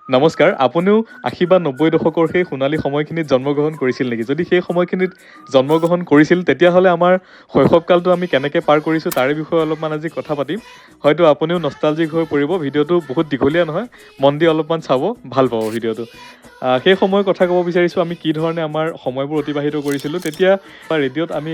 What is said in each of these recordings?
নমস্কাৰ, আপুনিও 80 বা 90 দশকৰ সেই সোণালী সময়খিনিত জন্মগ্ৰহণ কৰিছিল নেকি? যদি সেই সময়খিনিত জন্মগ্ৰহণ কৰিছিল, তেতিয়াহ'লে আমাৰ শৈশৱকালটো আমি কেনেকৈ পাৰ কৰিছোঁ, তাৰে বিষয়ে অলপমান আজি কথা পাতিম। হয়তো আপুনিও নষ্টালজিক হৈ পৰিব। ভিডিঅ'টো বহুত দীঘলীয়া নহয়, মন দি অলপমান চাব, ভাল পাব ভিডিঅ'টো। সেই সময়ৰ কথা ক'ব বিচাৰিছোঁ, আমি কি ধৰণে আমাৰ সময়বোৰ অতিবাহিত কৰিছিলোঁ তেতিয়া। বা ৰেডিঅ'ত আমি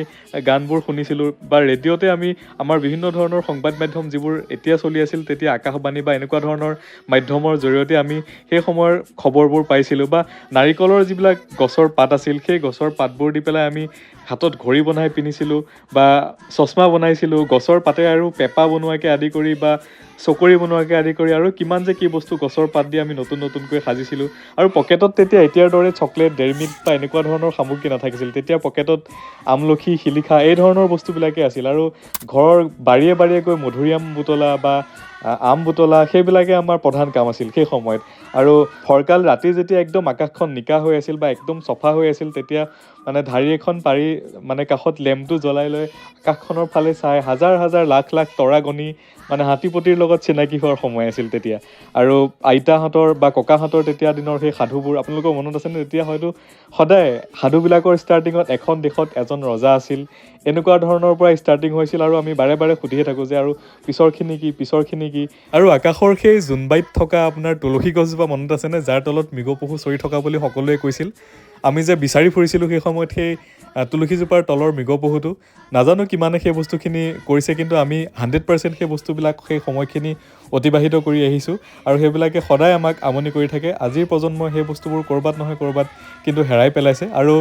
গানবোৰ শুনিছিলোঁ বা ৰেডিঅ'তে আমি আমাৰ বিভিন্ন ধৰণৰ সংবাদ মাধ্যম যিবোৰ এতিয়া চলি আছিল তেতিয়া, আকাশবাণী বা এনেকুৱা ধৰণৰ মাধ্যমৰ জৰিয়তে আমি সেই সময়ৰ খবৰবোৰ পাইছিলোঁ। বা নাৰিকলৰ যিবিলাক গছৰ পাত আছিল, সেই গছৰ পাতবোৰ দি পেলাই আমি হাতত ঘড়ী বনাই পিন্ধিছিলোঁ বা চশমা বনাইছিলোঁ গছৰ পাতে, আৰু পেঁপা বনোৱাকে আদি কৰি বা চকৰি বনোৱাকে আদি কৰি আৰু কিমান যে কি বস্তু গছৰ পাত দি আমি নতুন নতুনকৈ সাজিছিলোঁ। আৰু পকেটত তেতিয়া এতিয়াৰ দৰে চকলেট, ডেইৰী মিল্ক বা এনেকুৱা ধৰণৰ সামগ্ৰী নাথাকিছিল। তেতিয়া পকেটত আমলখি, শিলিখা এই ধৰণৰ বস্তুবিলাকেই আছিল। আৰু ঘৰৰ বাৰীয়ে বাৰীয়ে গৈ মধুৰিআম বুটলা বা আম বুটলা, সেইবিলাকে আমাৰ প্ৰধান কাম আছিল সেই সময়ত। আৰু ফৰকাল ৰাতি যেতিয়া একদম আকাশখন নিকা হৈ আছিল বা একদম চফা হৈ আছিল, তেতিয়া মানে ঢাৰি এখন পাৰি মানে কাষত লেম্পটো জ্বলাই লৈ আকাশখনৰ ফালে চাই হাজাৰ হাজাৰ লাখ লাখ তৰা গণি মানে হাতীপটিৰ লগত চিনাকি হোৱাৰ সময় আছিল তেতিয়া। আৰু আইতাহঁতৰ বা ককাহঁতৰ তেতিয়া দিনৰ সেই সাধুবোৰ আপোনালোকৰ মনত আছেনে? তেতিয়া হয়তো সদায় সাধুবিলাকৰ ষ্টাৰ্টিঙত "এখন দেশত এজন ৰজা আছিল", এনেকুৱা ধৰণৰ পৰা ষ্টাৰ্টিং হৈছিল। আৰু আমি বাৰে বাৰে সুধিয়ে থাকোঁ যে আৰু পিছৰখিনি কি, পিছৰখিনি কি? আৰু আকাশৰ সেই জোনবাইত থকা আপোনাৰ তুলসী গছজোপা মনত আছেনে, যাৰ তলত মৃগপহু চৰি থকা বুলি সকলোৱে কৈছিল? আমি যে বিচাৰি ফুৰিছিলোঁ সেই সময়ত সেই তুলসীজোপাৰ তলৰ মৃগপহুটো। নাজানো কিমানে সেই বস্তুখিনি কৰিছে, কিন্তু আমি 100% সেই বস্তুবিলাক সেই সময়খিনি অতিবাহিত কৰি আহিছোঁ আৰু সেইবিলাকে সদায় আমাক আমনি কৰি থাকে। আজিৰ প্ৰজন্মই সেই বস্তুবোৰ ক'ৰবাত নহয় ক'ৰবাত কিন্তু হেৰাই পেলাইছে। আৰু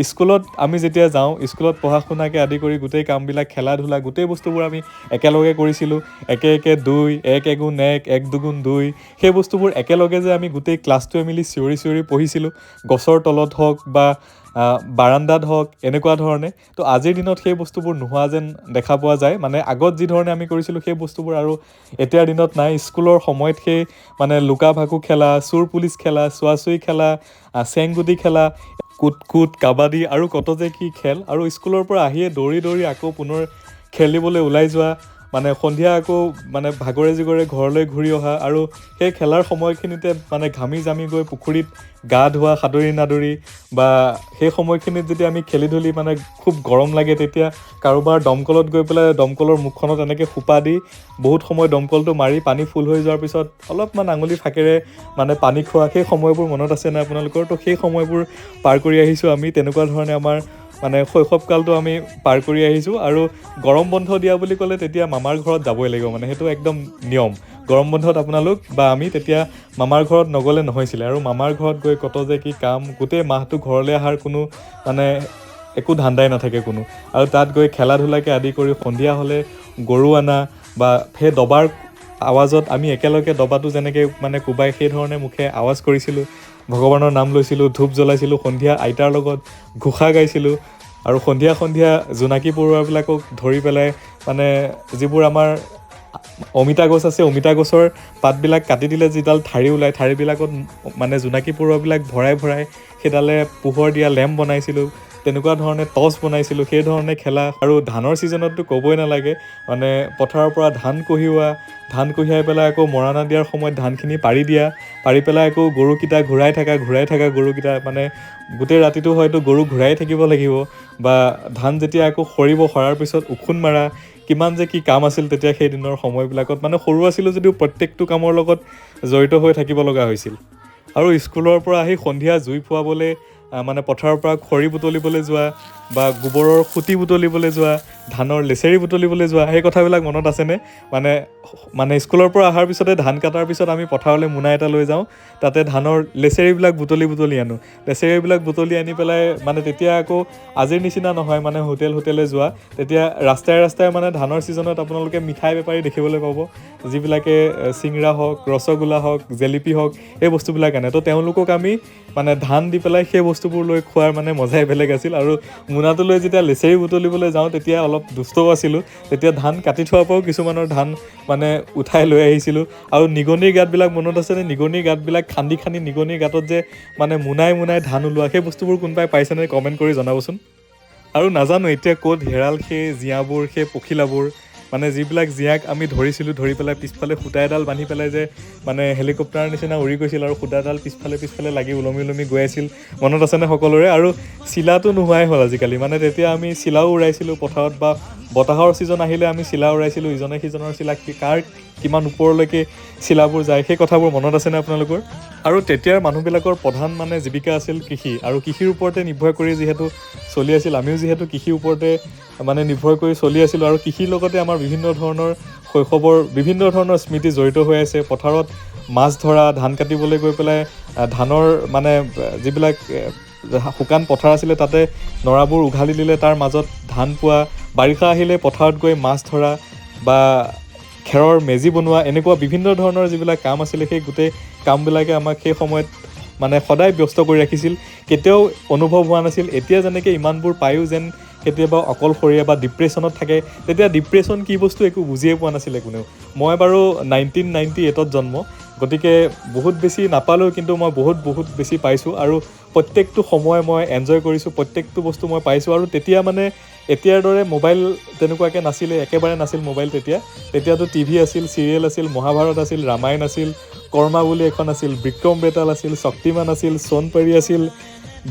স্কুলত আমি যেতিয়া যাওঁ, স্কুলত পঢ়া শুনাকে আদি কৰি গোটেই কামবিলাক, খেলা ধূলা, গোটেই বস্তুবোৰ আমি একেলগে কৰিছিলোঁ। একে একে দুই, এক এগুণ এক, এক দুগুণ দুই, সেই বস্তুবোৰ একেলগে যে আমি গোটেই ক্লাছটোৱে মিলি চিঞৰি চিঞৰি পঢ়িছিলোঁ, গছৰ তলত হওক বা বাৰাণ্ডাত হওক, এনেকুৱা ধৰণে। তো আজিৰ দিনত সেই বস্তুবোৰ নোহোৱা যেন দেখা পোৱা যায়। মানে আগত যি ধৰণে আমি কৰিছিলোঁ, সেই বস্তুবোৰ আৰু এতিয়াৰ দিনত নাই। স্কুলৰ সময়ত সেই মানে লুকা ভাকু খেলা, চোৰ পুলিচ খেলা, চোৱা চুই খেলা, চেংগুটি খেলা, কুট কুট, কাবাডী আৰু কত যে কি খেল। আৰু স্কুলৰ পৰা আহিয়ে দৌৰি দৌৰি আকৌ পুনৰ খেলিবলৈ ওলাই যোৱা, মানে সন্ধিয়া আকৌ মানে ভাগৰে জিগৰে ঘৰলৈ ঘূৰি অহা। আৰু সেই খেলাৰ সময়খিনিতে মানে ঘামি জামি গৈ পুখুৰীত গা ধোৱা সাঁতুৰি নাদুৰি, বা সেই সময়খিনিত যেতিয়া আমি খেলি ধূলি মানে খুব গৰম লাগে, তেতিয়া কাৰোবাৰ দমকলত গৈ পেলাই দমকলৰ মুখখনত এনেকৈ সোপা দি বহুত সময় দমকলটো মাৰি পানী ফুল হৈ যোৱাৰ পিছত অলপমান আঙুলি ফাকেৰে মানে পানী খোৱা, সেই সময়বোৰ মনত আছেনে আপোনালোকৰ? তো সেই সময়বোৰ পাৰ কৰি আহিছোঁ আমি। তেনেকুৱা ধৰণে আমাৰ মানে শৈশৱকালটো আমি পাৰ কৰি আহিছোঁ। আৰু গৰম বন্ধ দিয়া বুলি ক'লে তেতিয়া মামাৰ ঘৰত যাবই লাগিব, মানে সেইটো একদম নিয়ম। গৰম বন্ধত আপোনালোক বা আমি তেতিয়া মামাৰ ঘৰত নগ'লে নহৈছিলে। আৰু মামাৰ ঘৰত গৈ কত যে কি কাম, গোটেই মাহটো ঘৰলৈ অহাৰ কোনো মানে একো ধান্দাই নাথাকে কোনো। আৰু তাত গৈ খেলা ধূলাকে আদি কৰি সন্ধিয়া হ'লে গৰু অনা বা সেই দবাৰ আৱাজত আমি একেলগে দবাটো যেনেকৈ মানে কোবাই, সেই ধৰণে মুখে আৱাজ কৰিছিলোঁ, ভগৱানৰ নাম লৈছিলোঁ, ধূপ জ্বলাইছিলোঁ, সন্ধিয়া আইতাৰ লগত ঘোষা গাইছিলোঁ। আৰু সন্ধিয়া সন্ধিয়া জোনাকী পৰুৱাবিলাকক ধৰি পেলাই মানে যিবোৰ আমাৰ অমিতা গছ আছে, অমিতা গছৰ পাতবিলাক কাটি দিলে যিডাল ঠাৰি ওলায়, ঠাৰিবিলাকত মানে জোনাকী পৰুৱাবিলাক ভৰাই ভৰাই সেইডালে পোহৰ দিয়া লেম্প বনাইছিলোঁ। তেনেকুৱা ধৰণে টৰ্চ বনাইছিলোঁ, সেই ধৰণে খেলা। আৰু ধানৰ ছিজনততো ক'বই নালাগে, মানে পথাৰৰ পৰা ধান কঢ়িওৱা, ধান কঢ়িয়াই পেলাই আকৌ মৰণা দিয়াৰ সময়ত ধানখিনি পাৰি দিয়া, পাৰি পেলাই আকৌ গৰুকেইটা ঘূৰাই থাকা, ঘূৰাই থাকা গৰুকেইটা, মানে গোটেই ৰাতিটো হয়তো গৰু ঘূৰাই থাকিব লাগিব। বা ধান যেতিয়া আকৌ সৰিব, সৰাৰ পিছত উখোন মাৰা, কিমান যে কি কাম আছিল তেতিয়া সেই দিনৰ সময়বিলাকত। মানে সৰু আছিলোঁ যদিও প্ৰত্যেকটো কামৰ লগত জড়িত হৈ থাকিব লগা হৈছিল। আৰু স্কুলৰ পৰা আহি সন্ধিয়া জুই ফুৱাবলৈ মানে পথাৰৰ পৰা খৰি বুটলিবলৈ যোৱা বা গোবৰৰ খুঁটি বুটলিবলৈ যোৱা, ধানৰ লেচেৰি বুটলিবলৈ যোৱা, সেই কথাবিলাক মনত আছেনে? মানে মানে স্কুলৰ পৰা অহাৰ পিছতে ধান কটাৰ পিছত আমি পথাৰলৈ মোনা এটা লৈ যাওঁ, তাতে ধানৰ লেচেৰিবিলাক বুটলি বুটলি আনো। লেচেৰিবিলাক বুটলি আনি পেলাই মানে তেতিয়া আকৌ আজিৰ নিচিনা নহয় মানে হোটেল হোটেলে যোৱা, তেতিয়া ৰাস্তাই ৰাস্তাই মানে ধানৰ ছিজনত আপোনালোকে মিঠাই বেপাৰী দেখিবলৈ পাব, যিবিলাকে চিংৰা হওক, ৰসগোল্লা হওক, জেলেপি হওক, এই বস্তুবিলাক আনে। তো তেওঁলোকক আমি মানে ধান দি পেলাই সেই বস্তুবোৰ লৈ খোৱাৰ মানে মজাই বেলেগ আছিল। আৰু মোনাটো লৈ যেতিয়া লেচেৰি বুটলিবলৈ যাওঁ, তেতিয়া অলপ দুষ্টও আছিলোঁ, তেতিয়া ধান কাটি থোৱাৰ পৰাও কিছুমানৰ ধান মানে উঠাই লৈ আহিছিলোঁ। আৰু নিগনিৰ গাঁতবিলাক মনত আছেনে? নিগনিৰ গাঁতবিলাক খান্দি খান্দি নিগনিৰ গাঁতত যে মানে মোনাই মোনাই ধান ওলোৱা, সেই বস্তুবোৰ কোনোবাই পাইছেনে? কমেণ্ট কৰি জনাবচোন। আৰু নাজানো এতিয়া ক'ত হেৰাল সেই জিঞাবোৰ, সেই পখিলাবোৰ। মানে যিবিলাক জিঞাক আমি ধৰিছিলোঁ, ধৰি পেলাই পিছফালে সূতা এডাল বান্ধি পেলাই যে মানে হেলিকপ্টাৰৰ নিচিনা উৰি গৈছিল আৰু সূতাডাল পিছফালে পিছফালে লাগি ওলমি ওলমি গৈ আছিল, মনত আছেনে সকলোৰে? আৰু চিলাটো নোহোৱাই হ'ল আজিকালি। মানে তেতিয়া আমি চিলাও উৰাইছিলোঁ পথাৰত, বা বতাহৰ ছিজন আহিলে আমি চিলা উৰাইছিলোঁ, ইজনে সিজনৰ চিলা কাৰ কিমান ওপৰলৈকে চিলাবোৰ যায়, সেই কথাবোৰ মনত আছেনে আপোনালোকৰ? আৰু তেতিয়াৰ মানুহবিলাকৰ প্ৰধান মানে জীৱিকা আছিল কৃষি, আৰু কৃষিৰ ওপৰতে নিৰ্ভৰ কৰি যিহেতু চলি আছিল, আমিও যিহেতু কৃষিৰ ওপৰতে মানে নিৰ্ভৰ কৰি চলি আছিলোঁ। আৰু কৃষিৰ লগতে আমাৰ বিভিন্ন ধৰণৰ শৈশৱৰ বিভিন্ন ধৰণৰ স্মৃতি জড়িত হৈ আছে। পথাৰত মাছ ধৰা, ধান কাটিবলৈ গৈ পেলাই ধানৰ মানে যিবিলাক শুকান পথাৰ আছিলে তাতে নৰাবোৰ উঘালি দিলে তাৰ মাজত ধান পোৱা, বাৰিষা আহিলে পথাৰত গৈ মাছ ধৰা বা খেৰৰ মেজি বনোৱা, এনেকুৱা বিভিন্ন ধৰণৰ যিবিলাক কাম আছিলে সেই গোটেই কামবিলাকে আমাক সেই সময়ত মানে সদায় ব্যস্ত কৰি ৰাখিছিল। কেতিয়াও অনুভৱ হোৱা নাছিল এতিয়া যেনেকৈ ইমানবোৰ পায়ো যেন কেতিয়াবা অকলশৰীয়া বা ডিপ্ৰেশ্যনত থাকে। তেতিয়া ডিপ্ৰেশ্যন কি বস্তু একো বুজিয়ে পোৱা নাছিলে কোনেও। মই বাৰু 1998ত জন্ম, গতিকে বহুত বেছি নাপালেও কিন্তু মই বহুত বহুত বেছি পাইছোঁ আৰু প্ৰত্যেকটো সময় মই এনজয় কৰিছোঁ, প্ৰত্যেকটো বস্তু মই পাইছোঁ। আৰু তেতিয়া মানে এতিয়াৰ দৰে মোবাইল তেনেকুৱাকৈ নাছিলে, একেবাৰে নাছিল মোবাইল তেতিয়া। তেতিয়াতো টিভি আছিল, চিৰিয়েল আছিল, মহাভাৰত আছিল, ৰামায়ণ আছিল, কৰ্মা বুলি এখন আছিল, বিক্ৰম বেতাল আছিল, শক্তিমান আছিল, সোণপৰী আছিল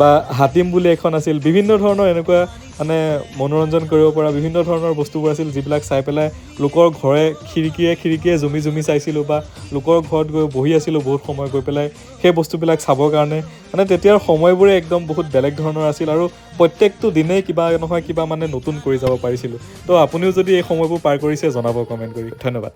বা হাতীম বুলি এখন আছিল। বিভিন্ন ধৰণৰ এনেকুৱা মানে মনোৰঞ্জন কৰিব পৰা বিভিন্ন ধৰণৰ বস্তুবোৰ আছিল, যিবিলাক চাই পেলাই লোকৰ ঘৰে খিৰিকীয়ে খিৰিকীয়ে জুমি জুমি চাইছিলোঁ বা লোকৰ ঘৰত গৈ বহি আছিলোঁ বহুত সময় গৈ পেলাই সেই বস্তুবিলাক চাবৰ কাৰণে। মানে তেতিয়াৰ সময়বোৰে একদম বহুত বেলেগ ধৰণৰ আছিল আৰু প্ৰত্যেকটো দিনেই কিবা নহয় কিবা মানে নতুন কৰি যাব পাৰিছিলোঁ। তো আপুনিও যদি এই সময়বোৰ পাৰ কৰিছে জনাব কমেণ্ট কৰি। ধন্যবাদ।